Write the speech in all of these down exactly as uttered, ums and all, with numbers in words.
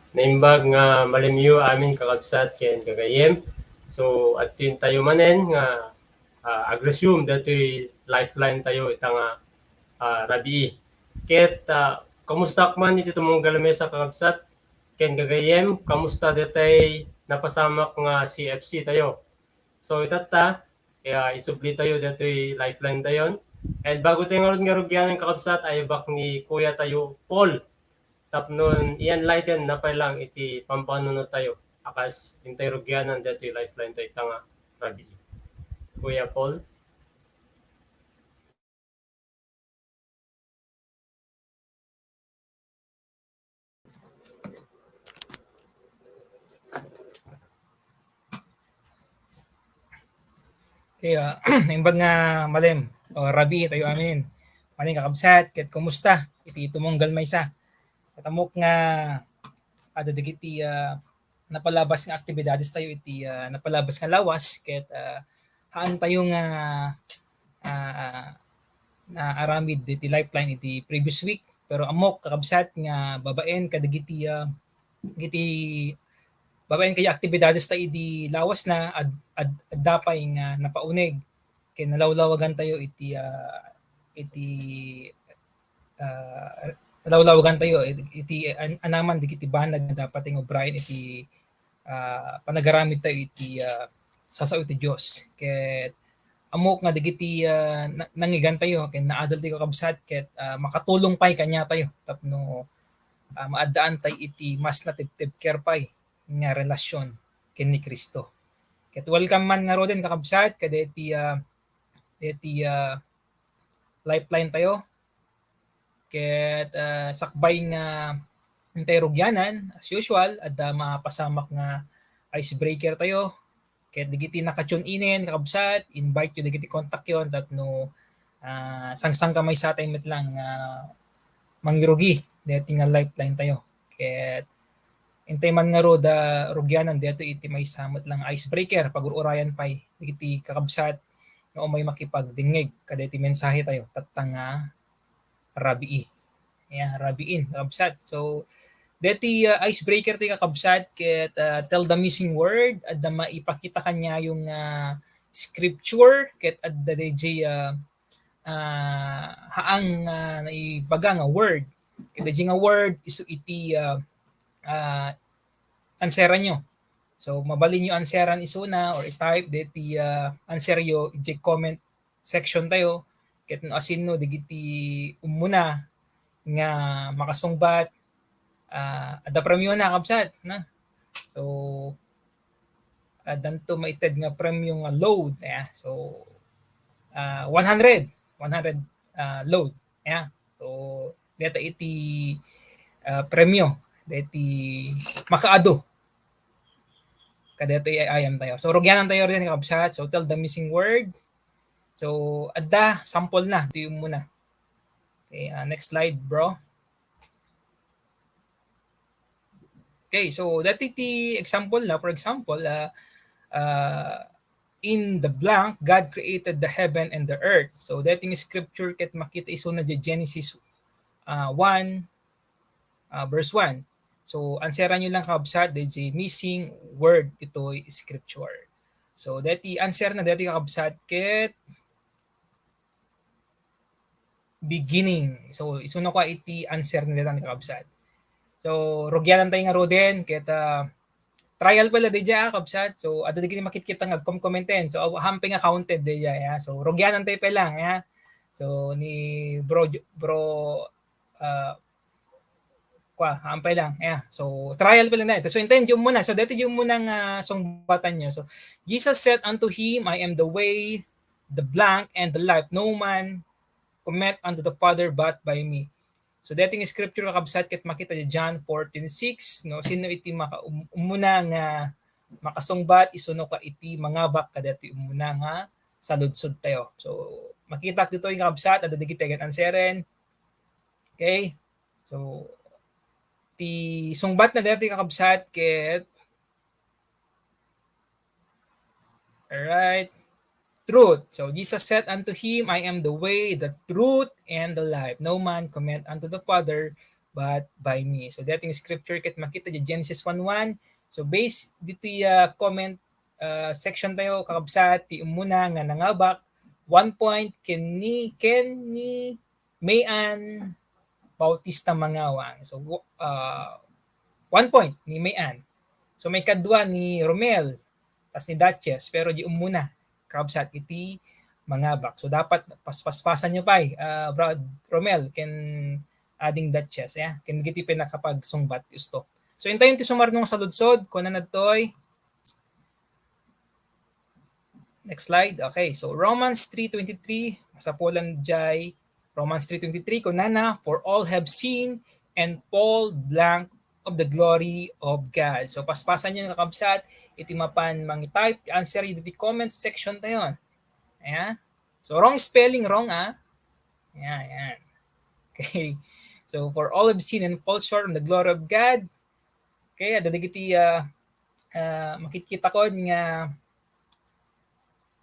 Naimbag nga malemyo amin, kakabsat ken gagayyem. So, adtoy tayo manen nga, ah, ag-resume datoy lifeline tayo ita nga, ah, rabii. Ket, ah, kumustaak man iti tumunggal a mesa, kakabsat ken gagayyem? Kamusta daytay napasamak nga C F C tayo? So, itatta, kaya isubli tayo datoy lifeline tayon. And bago tayo ngarud nga rugianan, kakabsat, ayabak ni Kuya tayo, Paul, tapno i-enlighten na pay lang iti pampanunot tayo. Akas intay rugianan datoy lifeline tayo ita nga rabii. Kuya Paul? Okay, ah, naimbag nga malem, o rabii tayo amin. Manen, kakabsat, ket kumusta iti tumunggal maysa? Ket ammok nga adda dagiti, ah, napalabas nga aktibidades tayo iti, ah, napalabas nga lawas, ket, ah, haan tayo nga, ah, naaramid iti lifeline iti previous week. Pero ammok, kakabsat, nga babaen kadagiti, ah, iti babaen kadagiti aktibidades ta idi lawas na, ad-, ad-, adda pay nga napauneg. Ken nalawlawagan tayo iti, ah, iti, ah, nalawlawagan tayo iti an-, anaman dagiti banag nga dapat nga ubrayen iti, ah, panagaramid tayo iti, ah, sasao iti Dios. Ket ammok nga dagiti, ah, na-, nangngegan tayo ken naadal tayo, kakabsat, ket, ah, makatulong pay kaniatayo tapno, ah, maaddaan tayo iti mas natibtibker pay nga relasyon ken ni Cristo. Ket welcome man ngaruden, kakabsat, kadaydi, ah, daydi, ah, lifeline tayo. Ket, ah, sakbay nga intay rugianan, as usual, adda mapasamak nga icebreaker tayo. Ket dagiti naka-tune in, kakabsat, invite yo dagiti kontakyon tapno, ah, sangsangkamaysatayo met lang nga mangirugi daytoy nga lifeline tayo. Ket intay man ngarud a rugianan daytoy iti maysa met lang icebreaker, pagur-urayan pay dagiti kakabsat nga umay makipagdengngeg kadaytoy mensahe tayo tatta nga rabii. Yeah, rabiin, kakabsat. So, daytoy, ah, icebreaker ti, kakabsat, ket, ah, tell the missing word, adda maipakita kaniayo nga scripture, ket adda daydiay, ah, ah, haang nga naibaga nga word. Ket daydiay nga word isu iti, ah, ah, answeranyo. So, mabalinyo answeran isuna or i-type daytoy, ah, answeryo idiay comment section tayo, ket no asino dagiti ummuna nga makasungbat, ah, adda premiona, kabsat, na. So, addanto maited nga premio nga load, ya. So, ah, one hundred, one hundred, ah, load, ya. So, dayta iti, ah, premio, dayta iti makaadu. Kadayta ay-ayam tayo. So, rugianan tayo rin, kabsat. So, tell the missing word. So, adda, sample na. Ito yung muna. Okay, ah, next slide, bro. Okay, so dayta iti example na, for example, ah, ah, in the blank, God created the heaven and the earth. So, dayta iti scripture ket makita isuna idiay Genesis, ah, one, ah, verse one. So, answeranyo lang, kabsat, dayta missing word ditoy scripture. So, dayta answer na dayta, kabsat, ket beginning. So, isuna kua iti answer na dayta, kakabsat. So, rugianan tayo ngaruden, ket, ah, trial pala dayta, ah, kabsat. So, adda dagiti makitkita nga agkom-commenten. So, aw-, hampay nga counted dayta, ya. So, rugianan tayo pay lang, ya. So, ni bro, bro, ah, kua, hampay lang, ya. So, trial pay lang na. So, intay diay ummuna. So, dayta diay ummuna nga sungbatanyo. So, Jesus said unto him, "I am the way, the blank, and the life. No man cometh unto the Father but by me." So, dayta nga scripture, kakabsat, ket makita idiay John fourteen six, no? Sino iti maka-, um-, ummuna nga makasungbat, isuna kua iti mangabak kadayta ummuna nga saludsod tayo. So, makitak ditoy, kakabsat, adda dagiti agan answeren. Okay? So, ti sungbat na dayta, kakabsat, ket All right. Truth. So Jesus said unto him, "I am the way, the truth, and the life. No man cometh unto the Father but by me. So, daytoy nga scripture ket makita di Genesis one one. So, based ditoy, ah, comment, ah, section tayo, kakabsat, ti umuna nga nangabak, one point ken ni, ken ni May Ann Bautista Mangawang. So, wo-, ah, one point ni May Ann. So, maikadua ni Romel, kas ni Duchess, pero di umuna, kakabsat, iti mangabak. So, dapat paspaspasan nyo pay, ah, Brad Romel, ken Ading Duchess, ya. Ken dagiti pinakapagsungbat, gusto. So, intayon ti sumarno nga saludsod, kunana ditoy. Next slide. Okay, so Romans three twenty-three, masapulan jay Romans three twenty-three, kunana, "For all have sinned and fall blank of the glory of God." So, paspasan nyo, kakabsat, iti mapan mangi-type ti answer iti comment section tayo. Ayan. So, wrong spelling, wrong, ah. Ayan, ayan. Okay. So, "For all have sinned and fall short of the glory of God." Okay, adda dagiti, ah, ah, makitkitakon nga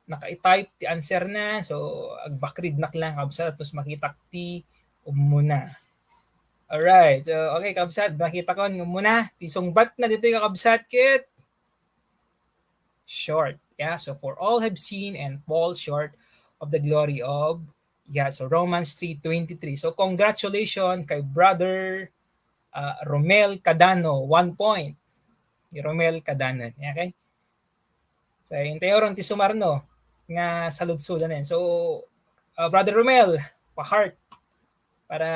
naka-type ti answer na. So, agbackreadnak lang, kabsat, tapos makitak ti umuna. Alright. So, okay, kabsat, makitakon nga umuna. Ti sungbatna ditoy, kakabsat, ket short. Yeah, so, "For all have sinned and fall short of the glory of God." So, Romans three twenty-three. So, congratulations kay Brother, ah, Romel Cadano, one point. Ni Romel Cadano. Okay? So, intayon ti sumarno nga saludsodan. So, ah, Brother Romel, pa-heart. Para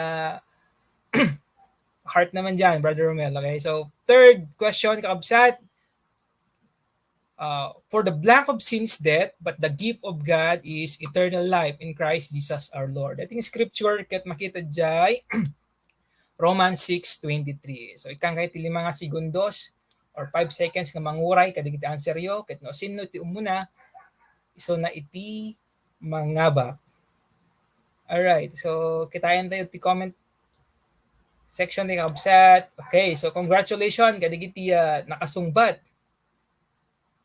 heart naman dyan, Brother Romel. Okay? So, third question, kakabsat. Uh, "For the blank of sin is death, but the gift of God is eternal life in Christ Jesus our Lord." Daytoy nga scripture ket makita jay Romans six twenty-three. So, ikkan kayo ti lima nga segundos or five seconds nga manguray kadagiti answer yo, ket no sino ti umuna, isuna iti mangabak. Alright, so kitaen tayo ti comment section ni kabsat. Okay, so congratulations kadagiti, ah, nakasungbat.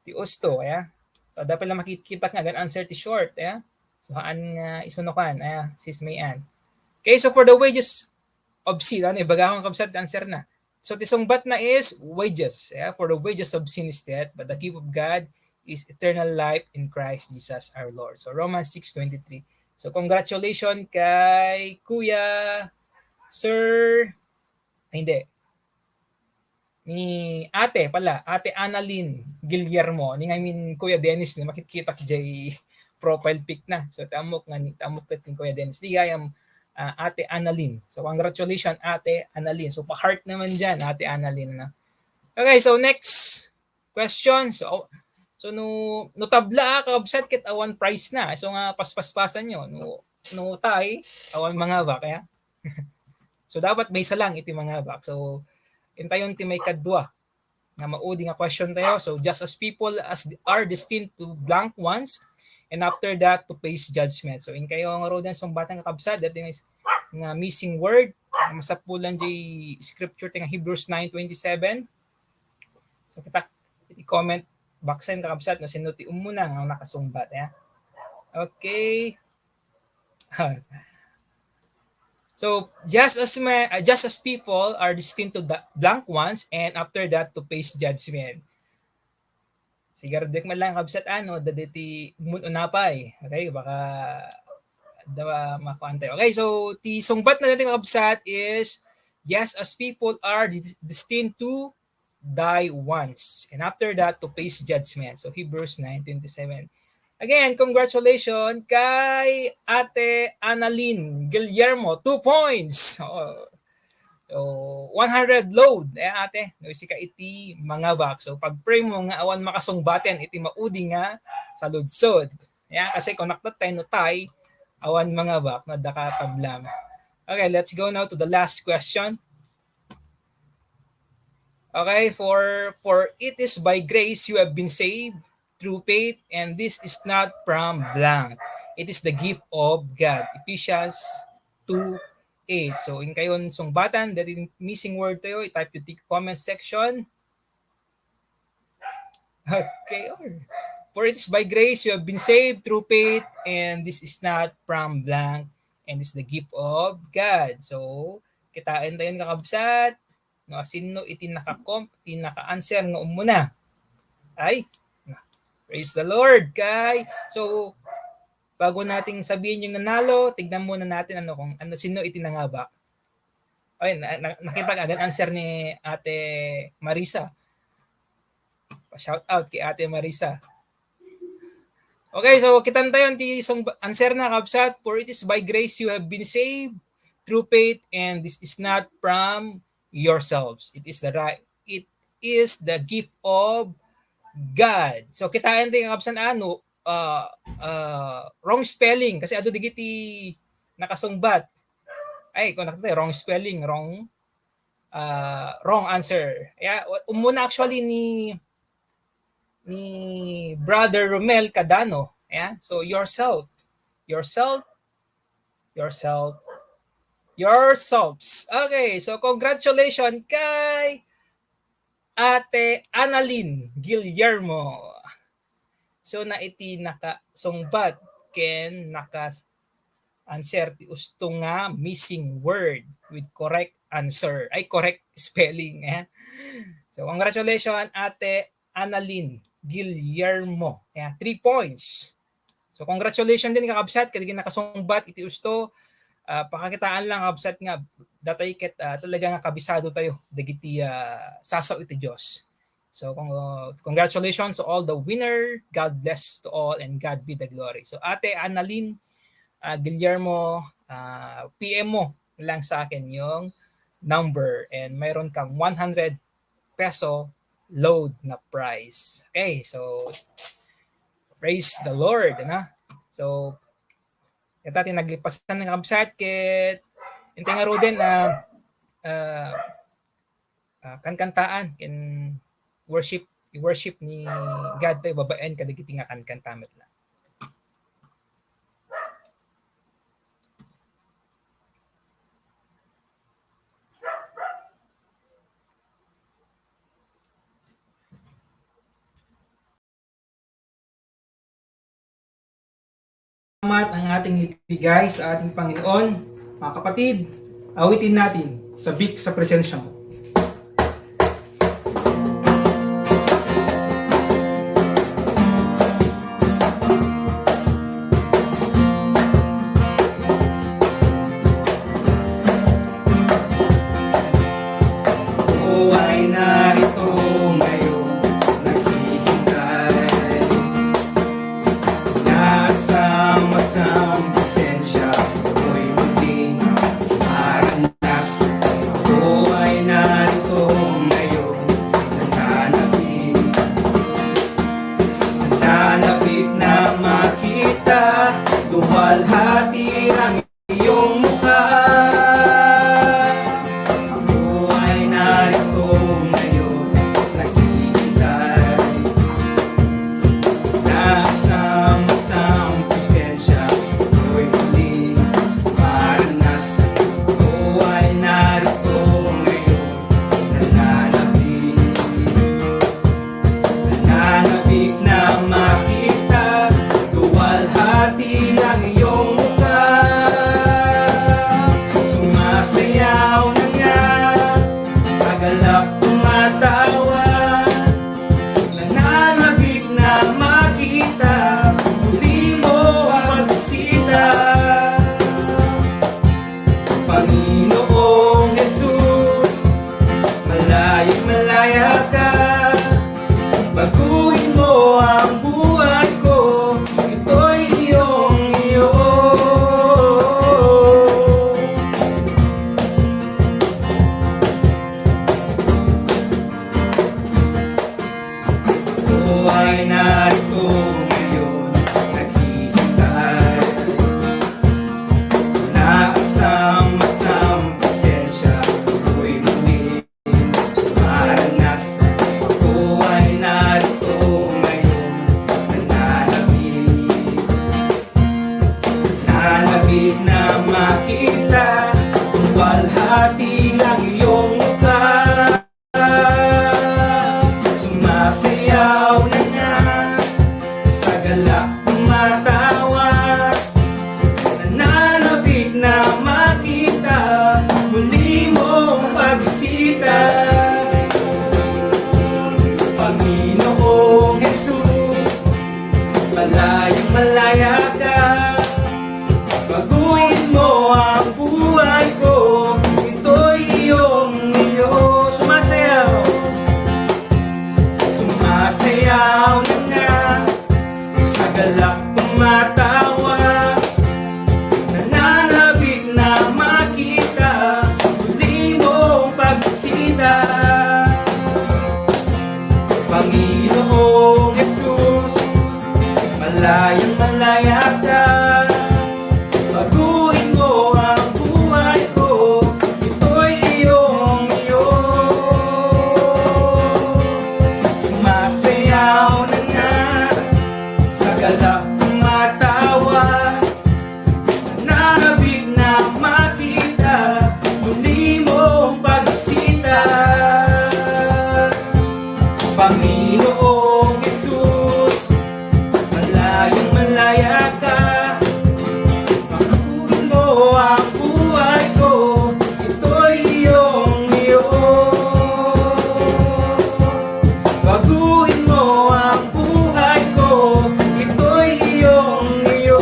Ti usto, aya. So, dapat lang makikita nga agan answer ti short, aya. So, haan nga isunukan, aya, sis May Ann. Okay, so for the wages of sin, ano, ibaga akong kabsat, answer na. So, ti sungbat na is wages, aya. "For the wages of sin is death, but the gift of God is eternal life in Christ Jesus our Lord." So, Romans six twenty-three. So, congratulations kay Kuya, Sir, ay, hindi. Ni Ate pala, Ate Annalyn Guillermo. Ni ngamin Kuya Dennis, ni makitkitak jay profile pic na. So, tamok nga ni, tamok ket ni Kuya Dennis. Di gayam, ah, Ate Annalyn. So, congratulations, Ate Annalyn. So, pa-heart naman dyan, Ate Annalyn, no? Okay, so next question. So, so no, no tabla, ah, kakabsat, ket awan prize na. So nga, paspaspasan nyo. No, no tie, awan mangabak, ya. So, dapat maysa lang iti mangabak. So, intayon ti maikadua nga maudi nga question tayo. So, "Just as people as are destined to blank ones, and after that, to face judgment." So, inkayo nga rodan sungbatan, kakabsat, dati nga is-, nga missing word, masapulan jay scripture ti nga Hebrews nine twenty-seven. So, kita, iti comment box, kakabsat, no sino ti umuna nga nakasungbat, ya. Okay. So, "Just as ma-, uh, just as people are destined to the blank ones, and after that, to face judgment." Siguraduek man lang, kabsat, ano, dagiti mun-, unapay. Okay, baka da makuan tayo. Okay, so, ti sungbat na dati, kabsat, is, "Just as people are des-, destined to die once, and after that, to face judgment." So, Hebrews nine twenty-seven. Again, congratulations kay Ate Annalyn Guillermo. Two points. Oo. So, one hundred load. Eh, ate, no, sika iti mangabak. So, pag-pray mo nga awan makasungbaten iti maudi nga saludsod. Yeah, kasi kung naktatay no tie, awan mangabak, no, adda ka tablam. Okay, let's go now to the last question. Okay, for, "For it is by grace you have been saved through faith, and this is not from blank. It is the gift of God." Ephesians two eight. So, inkayon sungbatan, dati missing word tayo, i-type yu ti comment section. Okay, or, "For it is by grace you have been saved through faith, and this is not from blank, and is the gift of God." So, Kitaentayon, kakabsat, no, sinno iti naka-comp-, iti naka-answer nga ummuna. Ay, praise the Lord, kay. So, bago nating sabihin yung nanalo, tignan muna natin ano kung ano, sino iti nangabak. Ay, na, na, nakita ka agad answer ni Ate Marisa. Pa-shout out kay Ate Marisa. Okay, so kitaentayon ti song, answer na, kabsat, "For it is by grace you have been saved through faith, and this is not from yourselves. It is the right, it is the gift of God." So kitaentayo, kabsat, ano, ah, ah, wrong spelling kasi adu digiti nakasungbat. Ay, kung nakita, wrong spelling, wrong, ah, wrong answer. Yeah, ummuna actually ni, ni Brother Romel Cadano. Yeah, so yourself, yourself, yourself, yourselves. Okay, so congratulations kay Ate Annalyn Guillermo. So, na iti nakasungbat ken naka-answer ti usto nga missing word with correct answer. Ay, correct spelling, eh. So, congratulations, Ate Annalyn Guillermo. Yeah, three points. So, congratulations din, kakabsat, kadagiti nakasungbat iti usto. Ah, pakakitaan lang, kakabsat, nga datayo ket, ah, talaga nga kabisadotayo dagiti, ah, sasao iti Dios. So, con-, congratulations to all the winner. God bless to all and God be the glory. So, Ate Annalyn, ah, Guillermo, ah, P M mo lang sa akin yung number and mayroon kang one hundred peso load na prize. Okay, so praise the Lord, ano? So, ita ti naglipasan nga kabsat ket intay ngaruden, ah, ah, ah, kankantaan ken worship, i-worship ni God tayo babaen kadagiti nga kankanta met la. Salamat ang ating ibigay sa ating Panginoon. Mga kapatid, awitin natin, "Sabik sa Presensya Mo." Ako ay narito ngayon, naghihintay. Nasam-asam presensya ko'y muling maranas. Ako ay narito ngayon, nananabik. Nananabik na makita, luwalhati ang iyong mukha. Ako ay narito ngayon, naghihintay. Nasam-asam presensya ko'y muling maranas. Ako ay narito ngayon, nananabik. Nananabik na makita, luwalhati ang iyong mukha. Sumasayaw na nga, sa galak tumatawa. Nananabik na makita, Malayang malaya ka, baguhin mo ang buhay ko. Ito'y iyong iyo. Sumasayaw. Sumasayaw na nga sa galak tumatawa. Nananabik na makita muli mong pagbisita. Panginoong Jesus, malayang malaya ka. Baguhin mo ang buhay ko, ito'y iyong iyo. Sumasayaw na nga sa galak tumatawa. Nananabik na makita muli mong pagbisita. Panginoong Jesus, malayang malaya ka. Baguhin mo ang buhay ko, ito'y iyong iyo. Baguhin mo ang buhay ko, ito'y iyong iyo.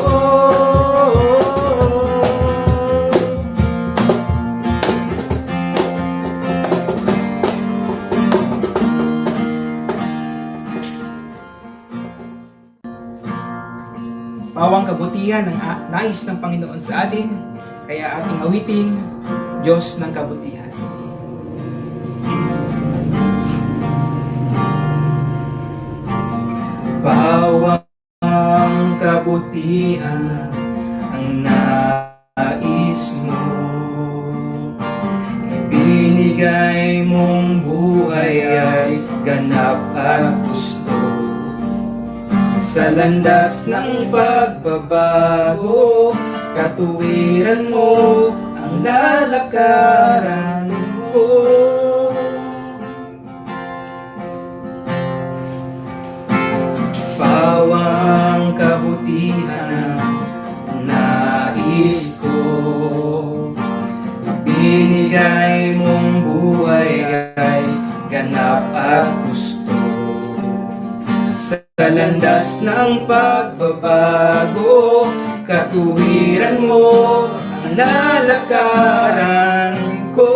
Pawang kabutihan ang a-, nais ng Panginoon sa atin, kaya ating awitin, Diyos ng kabutihan. Pawang kabutihan ang nais mo. Ibinigay mong buhay ay ganap at gusto. Sa landas ng pagbabago, katuwiran mo ang lalakaran ko. Pawang kabutihan ang nais ko. Binigay mong buhay ay ganap at gusto. Sa landas ng pagbabago, katuwiran mo ang lalakaran ko.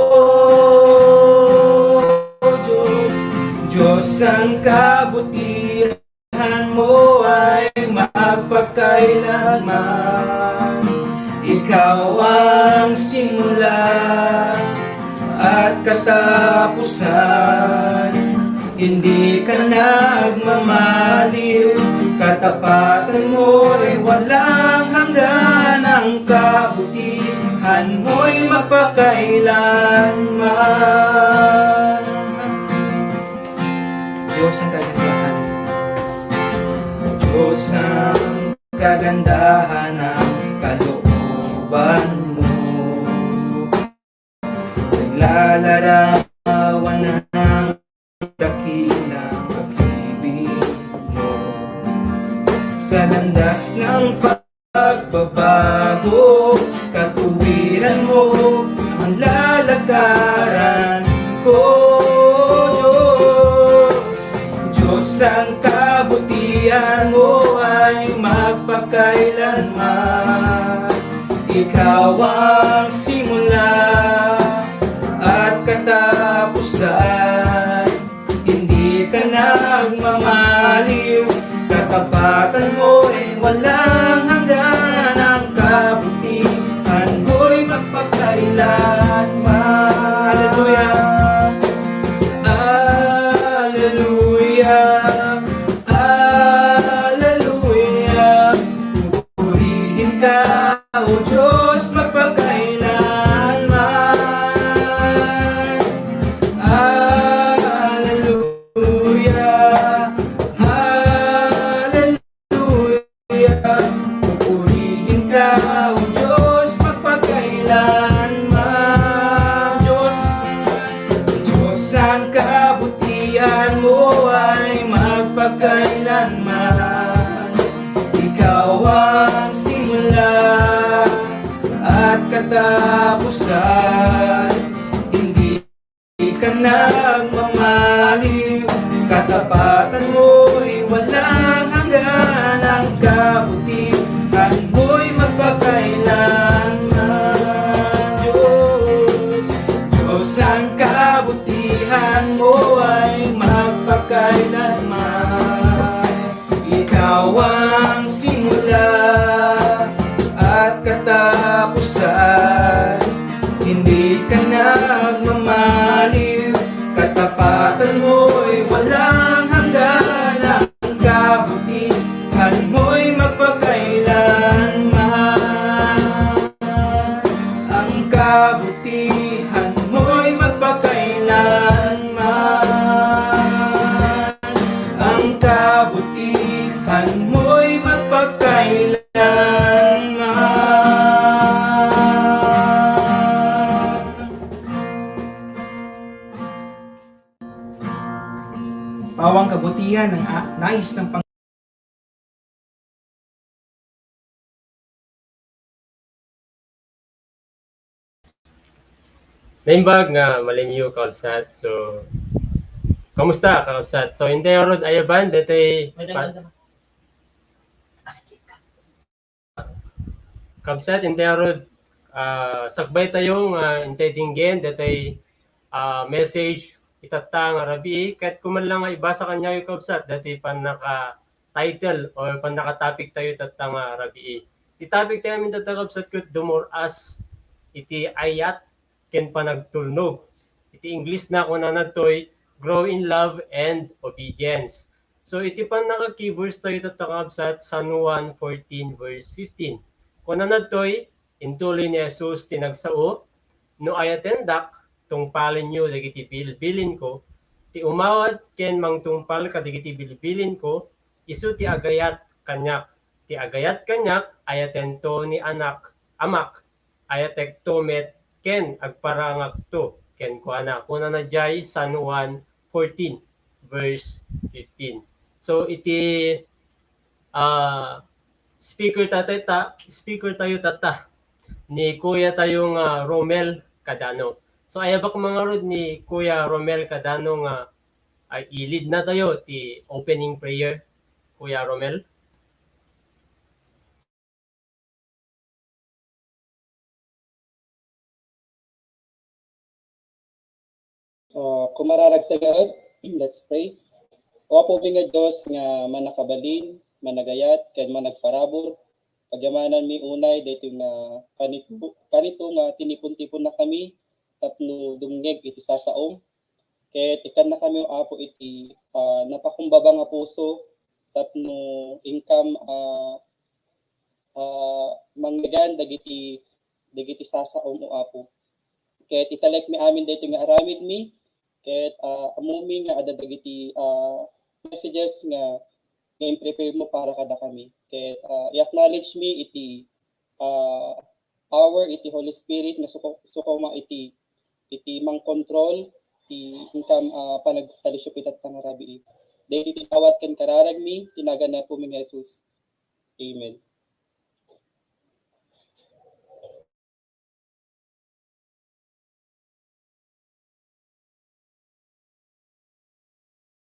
Diyos, Diyos, ang kabutihan mo ay magpakailanman. Ikaw ang simula at katapusan. Hindi ka nagmamaliw, katapatan mo'y walang hanggan, ang kabutihan mo'y magpakailanman. Diyos ang kagandahan. Diyos ang kagandahan ng kalooban mo. Naglalarawan ng dakilang pag-ibig mo. Sa landas ng pagbabago, katuwiran mo ang lalakaran ko. Diyos, Diyos, ang kabutihan mo ay magpakailanman. Ikaw ang simula at katapusan. Hindi ka nagmamaliw, katapatan mo'y walang hanggan, ang kabutihan mo'y magpakailanman. Hallelujah. Hallelujah. Hallelujah. Purihin ka, O Diyos, magpakailanman. Hallelujah. Hallelujah. Pupurihin ka, O Diyos, magpakailanman. Diyos, Diyos, ang kabutihan mo ay magpakailanman. Ikaw ang simula at katapusan. Hindi ka nagmamaliw, katapatan mo'y walang hanggan, ang Awan simula at katapusan, hindi ka nagmamaliw, katapatan mo'y walang hanggan, ang kabutihan mo'y magpakailanman. Ang kabutihan mo'y magpakailanman. Ang kabutihan mo'y magpakailanman. Bawang kabutihan ng a-, nais ng pang- Naimbag nga malinyo, kakabsat. So, kamusta, kakabsat? So, intay ngarud ayaban, detoy May pa- daman, daman. Kabsat, intay ngarud, ah, sakbay tayo nga intay dinggen, detoy, ah, message itatta nga rabii, ket kuman lang nga ibasa kaniayo, kabsat, detoy pannaka-title or pannaka-topic tayo itatta nga rabii. Ti topic tayo amin itatta, kabsat, ket dumur-as iti ayat ken panagtulnog. Iti English na kunana ditoy, "Grow in love and obedience." So, iti pannaka-key verse tayo itatta, kabsat, San Juan fourteen verse fifteen. Kunana ditoy, intuli ni Jesus ti nagsao, "No ayatendak, tungpalenyo dagiti bilbilinko. Ti umawat ken mangtungpal kadagiti bilbilinko, isu ti agayat kaniak. Ti agayat kaniak, ayatento ni Anak, Amak, ayatekto met ken agparangakto kenkuana." Kunana diay San Juan fourteen, verse fifteen. So, iti, ah, speaker tayo ta-, speaker tayo tatta, ni Kuya tayo nga Romel Cadano. So, ayabak man ngarud ni Kuya Romel Cadano nga, ay, i-lead na tayo ti opening prayer, Kuya Romel. O, kumararag tayo ngarud. Let's pray. O Apo mi nga Dios nga mannakabalin, managayat, ken managparabur, pagyamanan mi unay daytoy nga kanito, kanito nga tinipon-tipon na kami tapno dumngeg iti sasaom. Ket ikkan na kami, Apo, iti, ah, napakumbaba nga puso tapno inkam, ah, ah, manglegan dagiti, dagiti sasaom, O Apo. Ket italek mi amin daytoy nga aramid mi, ket, ah, ammo mi nga adda dagiti, ah, messages nga, nga imprepare mo para kadakami. Ket, ah, i-acknowledge mi iti, ah, power iti Holy Spirit nga suko-, sukoma iti, iti mangkontrol ti inkam, ah, panagfellowship itatta nga rabii. Daytoy ti dawat ken kararag mi, ti nagan ni Apo mi nga Jesus. Amen.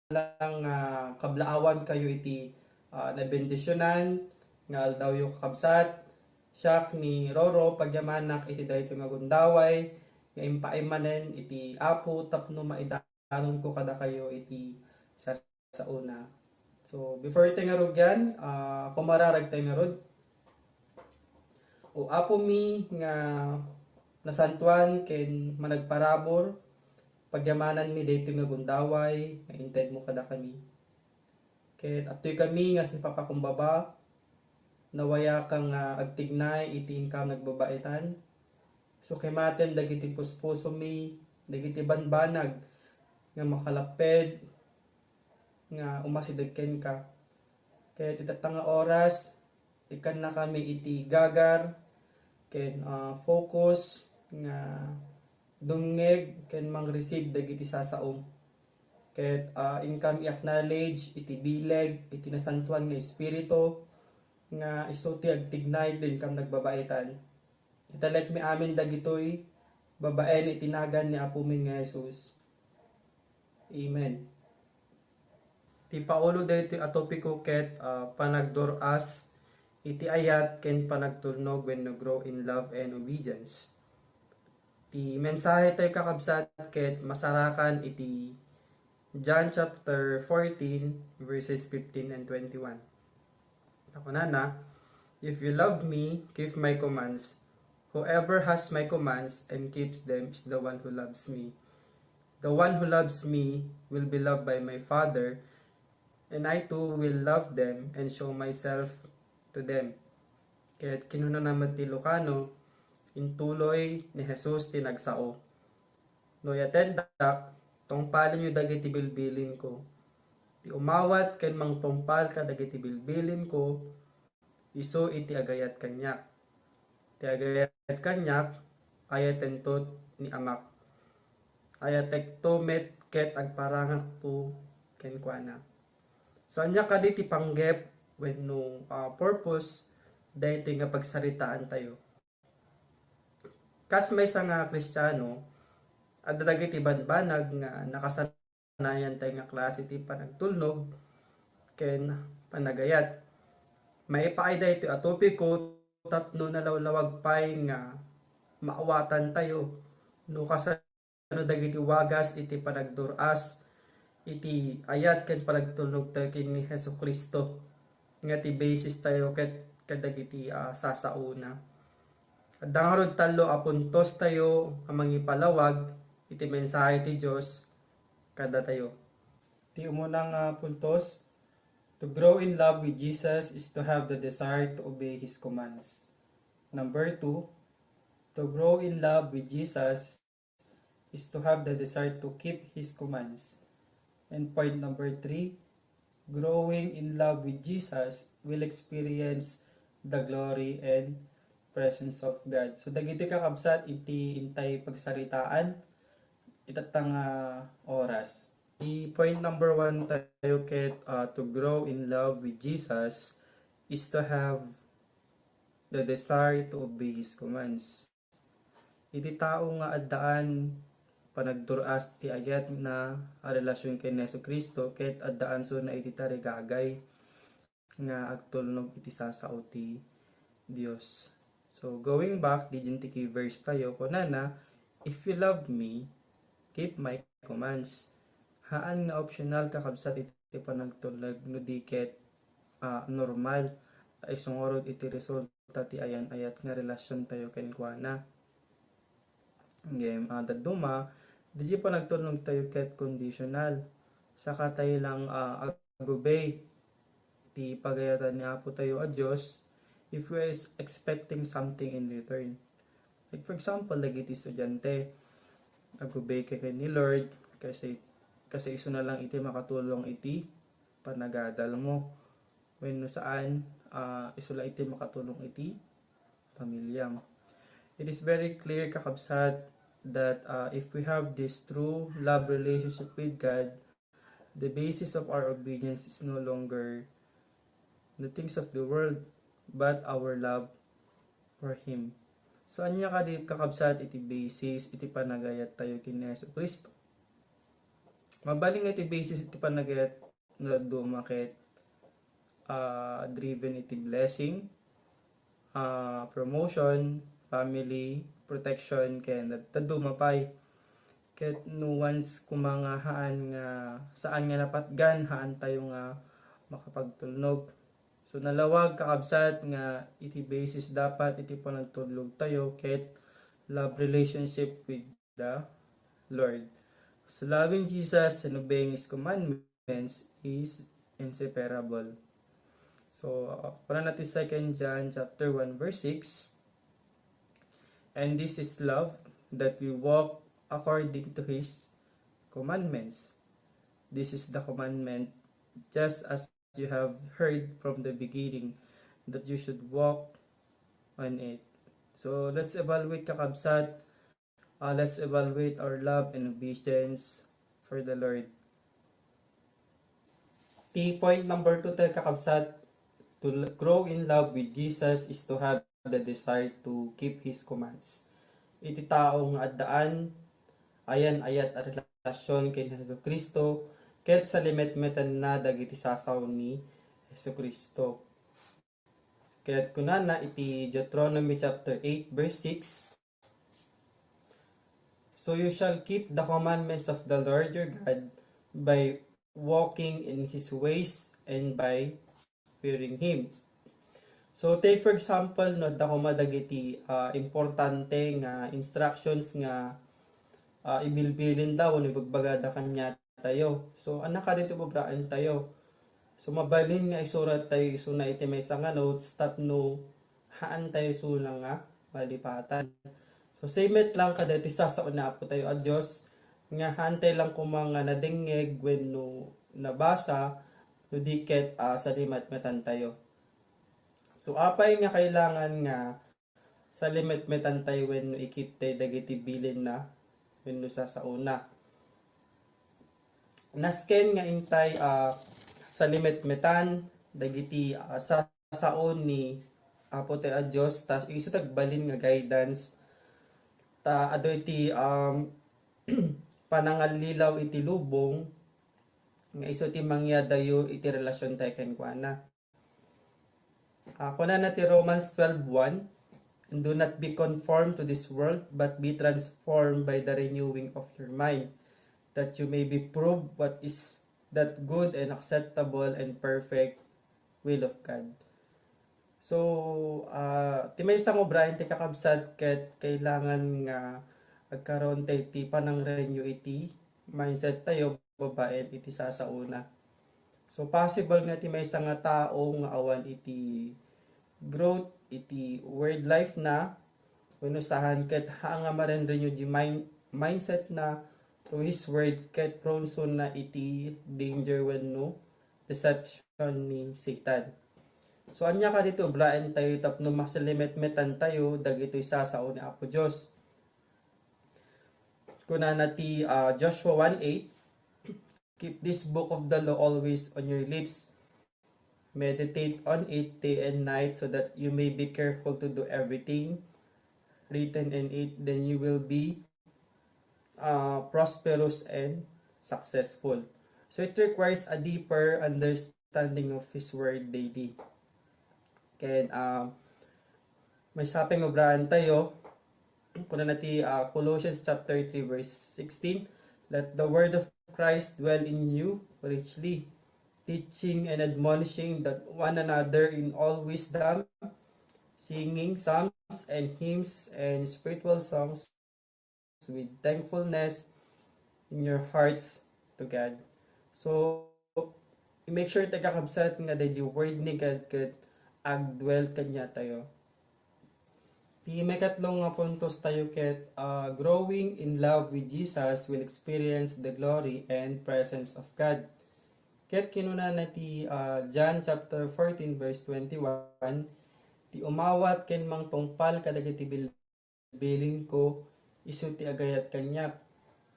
Lang, ah, kablaawan kayo iti, ah, nabendisionan nga aldawyo, kakabsat. Siak ni Roro, pagyamanak iti daytoy nga gundaway nga impaay manen iti Apo tapno maidanonko kadakayo iti sa-, saona. So, before tayo nga rugyan, ah, kumararag tayo ngarud. O Apo mi nga nasantuan ken managparabur, pagyamanan mi daytoy nga gundaway nga intedmo kadakami. Ket adtoy kami nga sipapakumbaba, nawayaka nga agtignay iti inkam nagbabaetan. Sukimatem dagiti puspusomi, dagiti banbanag nga makalapped nga umasideg kenka. Ket itatta nga oras, ikkannakami iti gagar ken, ah, focus nga dumngeg ken mangreceive dagiti sasaom. Ket, ah, inkam i-acknowledge iti bileg iti Nasantoan nga Espiritu nga isu ti agtignay ken inkam nagbabaetan. Italekmi amin dagitoy babaen iti nagan ni Apomi nga Jesus. Amen. Ti paulo daytoy a topiko ket, ah, panagdur-as iti ayat ken panagtulnog wenno grow in love and obedience. Ti mensahe tayo, kakabsat, ket masarakan iti John chapter fourteen, verses fifteen and twenty-one. Kunana, "If you love me, keep my commands. Whoever has my commands and keeps them is the one who loves me. The one who loves me will be loved by my Father, and I too will love them and show myself to them." Ket kinunana met ti Lucano, intuloy ni Jesus ti nagsao. No iyatendak, tungpalenyo dagiti bilbilinko. Ti umawat ken mangtungpal kadagiti bilbilinko, isu iti agayat kaniak. Ti agayat kaniak, ayatento ni Amak. Ayatekto met ket agparangakto kenkuana. So, ania kadi ti panggep wenno, ah, purpose daytoy nga pagsaritaantayo? Kas maysa nga Kristiano, adda dagiti banbanag nga nakasanayan tayo nga klase ti panagtulnog ken panagayat. Maipaay daytoy a topiko tapno nalawlawag pay nga maawatan tayo no kasano dagiti wagas iti panagdur-as iti ayat ken panagtulnog tayo ken ni Jesu-Cristo nga ti basis tayo ket kadagiti, ah, sasaona. Adda ngarud tallo a puntos tayo a mangipalawag iti mensahe ti Dios kadatayo. Ti umuna nga puntos, to grow in love with Jesus is to have the desire to obey His commands. Number two, to grow in love with Jesus is to have the desire to keep His commands. And point number three, growing in love with Jesus will experience the glory and presence of God. So, dagiti kakabsat, iti intay pagsaritaan itatta nga oras. Di point number one tayo ket, ah, to grow in love with Jesus is to have the desire to obey His commands. Iti tao nga addaan panagdur-as ti ayatna a relasyon ken ni Jesu-Cristo ket addaan sona iti tarigagay nga agtulnog iti sasao ti Dios. So, going back, didiay ti key verse tayo, kunana, "If you love me, keep my commands." Haan nga optional, kakabsat, iti panagtulnog no di ket, ah, normal ta isu ngarud iti resulta ti ayan-ayat nga relasyon tayo kenkuana. Ngem, ah, dadduma, didiay panagtulnog tayo ket conditional. Saka tayo lang, ah, ag-obey ti pagayatan ni Apo tayo a Dios if we are is-, expecting something in return. Like, for example, dagiti estudiante, ag-obey ka ken ni Lord kasi, kasi isu na lang iti makatulong iti panagadal mo. Wenno saan, ah, isu la iti makatulong iti pamilyam. It is very clear, kakabsat, that, ah, if we have this true love relationship with God, the basis of our obedience is no longer the things of the world, but our love for Him. So, ania kadi, kakabsat, iti basis iti panagayat tayo ken ni Jesu-Cristo? Mabalin nga iti basis iti panagayat nga dadduma ket, ah, driven iti blessing, ah, promotion, family, protection, ken dad-, dadduma pay. Ket no once koma nga haan nga, saan nga napatgan, haan tayo nga makapagtulnog. So, nalawag, kakabsat, nga iti basis dapat iti panagtulnog tayo ket love relationship with the Lord. So, loving Jesus and obeying His commandments is inseparable. So, uh, kunana ti Second John chapter one verse six, "And this is love, that we walk according to His commandments. This is the commandment, just as you have heard from the beginning, that you should walk on it." So, let's evaluate, kakabsat, Uh, let's evaluate our love and obedience for the Lord. Ti point number two tayo, kakabsat, to l-, grow in love with Jesus is to have the desire to keep His commands. Iti tao nga addaan ayan-ayat a relasyon ken Jesu-Cristo ket salimetmetenna dagiti sasao ni Jesu-Cristo. Ket kunana iti Deuteronomy chapter eight, verse six, "So you shall keep the commandments of the Lord your God by walking in His ways and by fearing Him." So, take for example, no, adda koma dagiti, ah, importante nga instructions nga, ah, ibilbilinda wenno ibagbagada kaniatayo. So, annak kadaytoy ibabaantayo. So, mabalin nga isurattayo isuna iti maysa nga notes tapno haantayo isuna nga malipatan. So, same met lang kadagiti sasao ni Apotayo a Dios nga haantayo lang koma nga nadengngeg wenno nabasa no di ket, ah, salimetmetantayo. So, apay nga kailangan nga salimetmetantayo wenno ikiptayo dagiti bilinna wenno sasaona? Nasken nga intay, ah, salimetmetan dagiti, ah, sasao ni Apotayo a Dios, ta isu ti agbalin nga guidance, ta adu iti, um, panangallilaw iti lubong nga isu ti mangyadayo iti relasiontayo kenkuana. Ah, kunana ti Romans twelve one, "And do not be conformed to this world, but be transformed by the renewing of your mind, that you may be proved what is that good and acceptable and perfect will of God." So, ah, ti maysa nga obraen ti kakabsat ket kailangan nga agkaroon tayo ti panang-renew iti mindset tayo babaen iti sasaona. So, possible nga ti maysa nga tao nga awan iti growth iti word life na, wenno saan ket haan nga maren-renew di mind-, mindset na through his word ket prone so na iti danger wenno deception ni Satan. So, ania kadaytoy obraentayo tapno masalimetmetantayo dagitoy sasao ni Apo Dios? Kunana ti, ah, Joshua one eight, "Keep this book of the law always on your lips. Meditate on it day and night so that you may be careful to do everything written in it. Then you will be, uh, prosperous and successful." So it requires a deeper understanding of His Word daily. Ken, um, maysa pay nga obraentayo, kunana ti, ah, Colossians chapter three, verse sixteen, "Let the word of Christ dwell in you richly, teaching and admonishing that one another in all wisdom, singing psalms and hymns and spiritual songs with thankfulness in your hearts to God." So, i-make sure tayo, kakabsat, nga daydi word ni God ket agdwell kaniatayo. Ti maikatlo nga puntos tayo ket, ah, growing in love with Jesus will experience the glory and presence of God. Ket kinunana ti, ah, John chapter fourteen, verse twenty-one, "Ti umawat ken mangtungpal kadagiti bil-, bilinko, isu ti agayat kaniak.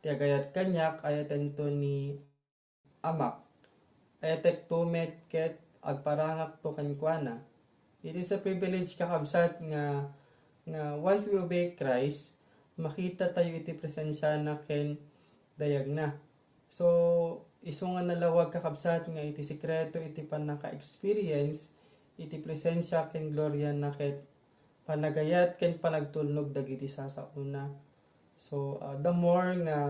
Ti agayat kaniak, ayatento ni Amak. Ayatekto met ket agparangakto kenkuana." It is a privilege, kakabsat, nga, nga once we obey Christ, makita tayo iti presensiana ken dayagna. So, isu nga nalawag, kakabsat, nga iti sekreto iti pannaka-experience iti presensia ken gloriana ket panagayat ken panagtulnog dagiti sasaona. So, ah, the more nga,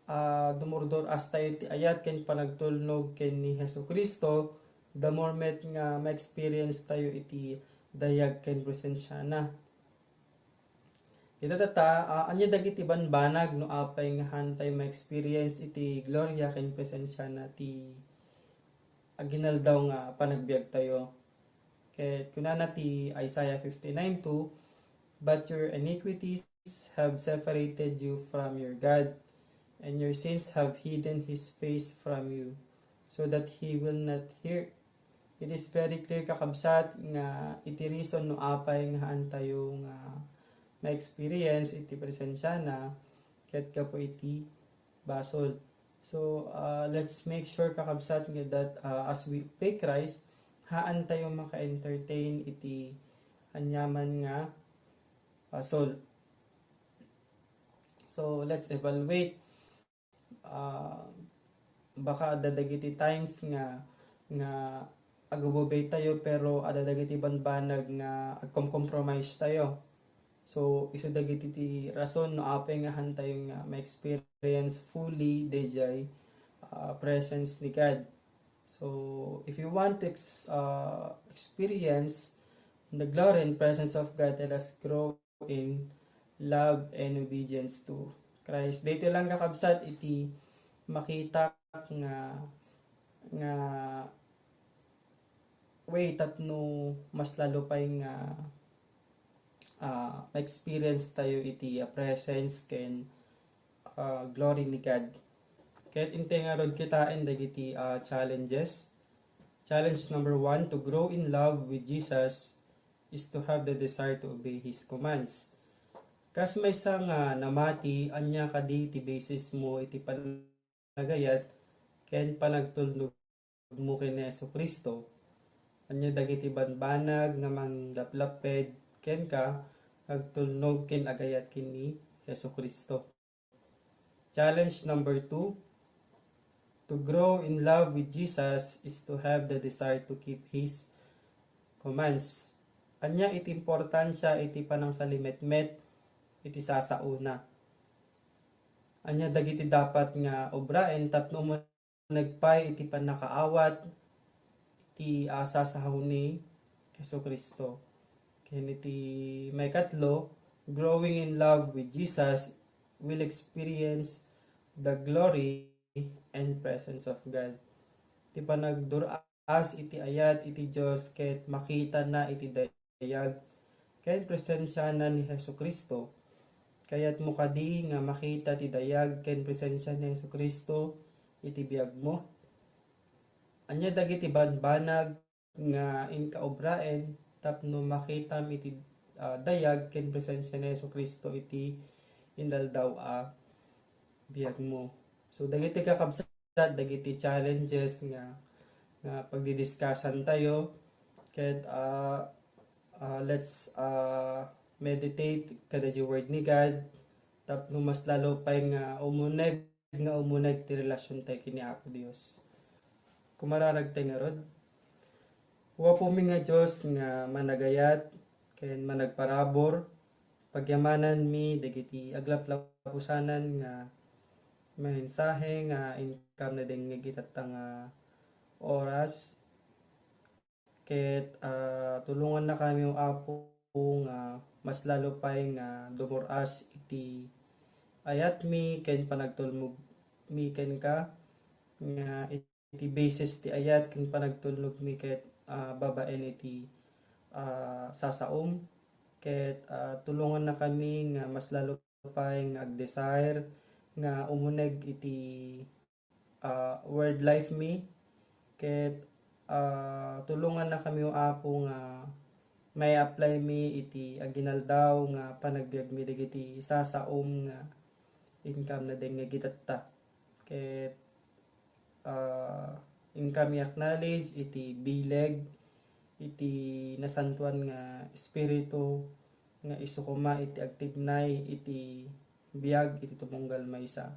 ah, dumurdur-as tayo ti ayat ken panagtulnog ken ni Jesu-Cristo, the more met nga ma-experience tayo iti dayag ken presensiana. Ita tata, ah, ania dagiti banbanag no apay nga haantayo ma-experience iti gloria ken presensiana ti aginaldaw nga panagbiagtayo? Ket kunana ti Isaiah fifty-nine two, "But your iniquities have separated you from your God, and your sins have hidden His face from you, so that He will not hear." It is very clear, kakabsat, nga iti reason no apay nga haantayo nga ma-experience iti presensiana ket gapu iti basol. So, ah, let's make sure, kakabsat, nga that, ah, as we obey Christ, haantayo maka-entertain iti aniaman nga basol. So, let's evaluate. Ah, baka adda dagiti times nga, nga agububay tayo, pero adda dagiti banbanag nga agkomkompromise tayo. So, isu dagiti ti rason no apay nga haantayo nga ma-experience fully dayjay, ah, presence ni God. So, if you want to ex- uh, experience the glory and presence of God, let us grow in love and obedience to Christ. Dito lang, kakabsat, iti makita nga nga way tapno mas lalo pay nga, ah, ma-experience tayo iti, ah, presence ken, ah, glory ni God. Ket intay ngarud kitaen dagiti, ah, challenges. Challenge number one, to grow in love with Jesus is to have the desire to obey His commands. Kas maysa nga namati, ania kadi ti basis mo iti panagayat ken panagtulnog mo ken ni Jesu-Cristo? Ania dagiti banbanag nga manglaplapped kenka nga agtulnog ken agayat ken ni Jesu-Cristo? Challenge number two, to grow in love with Jesus is to have the desire to keep His commands. Ania iti importansia iti panangsalimetmet iti sasaona? Ania dagiti dapat nga obraen tapno umuneg pay iti pannakaawat iti, ah, sasaona ni Jesu-Cristo? Ken iti maikatlo, growing in love with Jesus will experience the glory and presence of God. Ti panagdur-as iti ayat iti Dios ket makitana iti dayag ken presensiana ni Jesu-Cristo. Kayatmo kadi nga makita ti dayag ken presensia ni Jesu-Cristo iti biagmo? Ania dagiti banbanag nga inka obraen tapno makitam iti, ah, dayag ken presensia ni Jesu-Cristo iti inaldaw a biagmo? So, dagiti kakabsat, dagiti challenges nga, nga pagdidiscussan tayo. Ket, ah, ah, let's, ah, meditate kadagiti word ni God tapno mas lalo pay nga umuneg nga umuneg ti relasiontayo ken ni Apo Dios. Kumararagtayo ngarud. O Apomi nga Dios nga managayat ken managparabur, pagyamananmi dagiti aglaplapusanan nga mensahe nga inkam nadengngeg itatta nga oras. Ket, ah, tulongannakami, O Apo, nga mas lalo pay nga dumur-as iti ayatmi ken panagtulmogmi kenka, nga iti basis ti ayat ken panagtulnogmi ket, ah, babaen iti, ah, sasaom. Ket, ah, tulongannakami nga mas lalo pay nga agdesire nga umuneg iti, ah, word life mi. Ket, ah, tulongannakami, O Apo, nga mai-apply mi iti aginaldaw nga panagbiagmi dagiti sasaom nga inkam nadengngeg itatta. Ket, ah, inkam i-acknowledge iti bileg iti nasantoan nga Espiritu nga isu koma iti agtignay iti biag iti tumunggal maysa.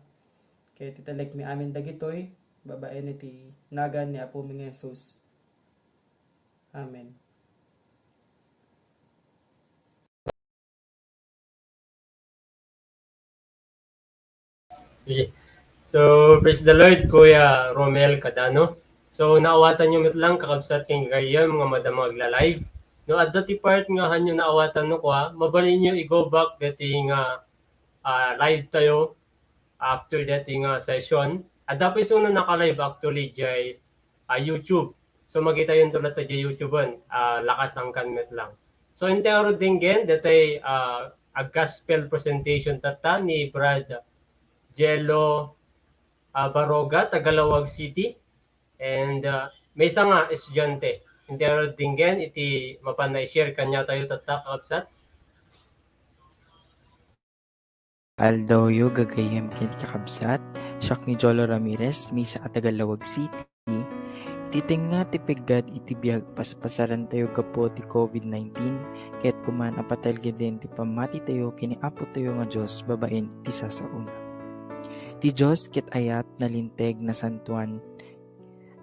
Ket italekmi amin dagitoy babaen iti nagan ni Apomi nga Jesus. Amen. Sige. So, praise the Lord, Kuya Romel Cadano. So, naawatan nyo met lang, kakabsat ken gayyem nga madama agla-live. No, adda ti part nga hanyo naawatan no kua, mabalin nyo i-go back dati nga, ah, live tayo after dati nga session. Adda pa isuna naka-live actually, jay ah, YouTube. So, makita yun tulad ta di YouTube-en, ah, lakas angkan met lang. So, intero dinggen, detay, ah, a gospel presentation tatta ni Brad Jello, ah, Baroga, taga Laoag City. And, ah, maysa nga estudiante. Intero dinggen, iti mapan na i-share kanya tayo tatta, kakabsat. Aldawyo, gagayyem ken kakabsat, siak ni Jolo Ramirez, maysa a taga Laoag City. Iti tengnga ti peggad iti biag paspasarantayo gapu ti covid nineteen, ket kuman a patalgeden ti pammatitayo ken ni Apotayo nga Dios babaen iti sasaona. Ti Dios ket ayat, nalinteg, nasantoan,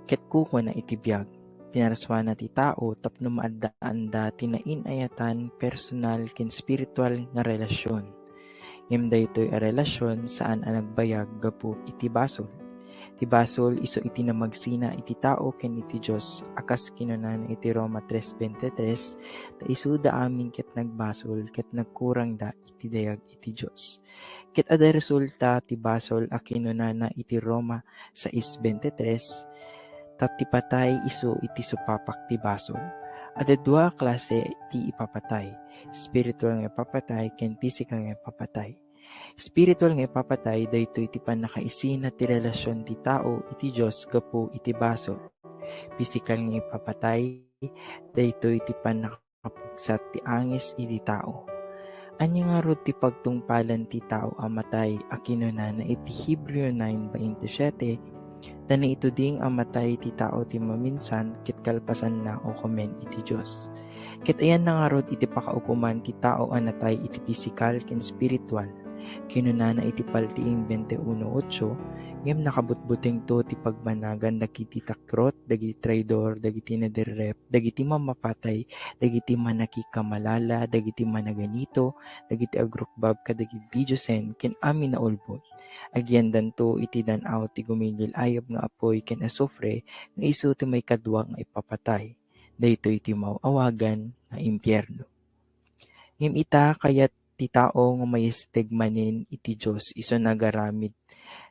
ket kukuana iti biag. Pinarsuana ti tao tapno maaddaanda ti nain-ayatan personal ken spiritual nga relasion. Ngem daytoy a relasion saan a nagbayag gapu iti basol. Ti basol isu iti namagsina iti tao ken iti Dios, a kas kinunana iti Roma tres veintitrés, ta isuda amin ket nagbasol ket nagkurangda iti dayag iti Dios. Ket adda resulta ti basol a kinunana iti Roma sais veintitrés, ta ti patay isu iti supapak ti basol. Adda dua a klase ti ipapatay, spiritual nga ipapatay ken pisikal nga ipapatay. Spiritual nga ipapatay, daytoy ti pannakaisina ti relasion ti tao iti Dios gapu iti basol. Pisikal nga ipapatay, daytoy ti pannakapugsat ti angis iti tao. Ania ngarud ti pagtungpalan ti tao a matay a kinunana iti Hebreo nine twenty-seven, ta naituding a matay ti tao ti maminsan ket kalpasanna ukomen iti Dios. Ket ayanna ngarud iti pakaukoman ti tao a natay iti pisikal ken spiritual. Kinunana iti Paltiing twenty-one ocho, ngem nakabutbutengto ti pagbanagan dagiti takrot, dagiti traidor, dagiti naderrep, dagiti mamapatay, dagiti mannakikamalala, dagiti managanito, dagiti agrukbab kadagiti diosen, ken amin a ulbod. Agiyandanto iti dan-aw ti gumigil-ayab nga apuy ken asufre nga isu ti maikadua nga ipapatay. Daytoy ti maaw-awagan nga impierno. Ngem ita, kayat ti tao nga maiyasideg manen iti Dios isu nagaramid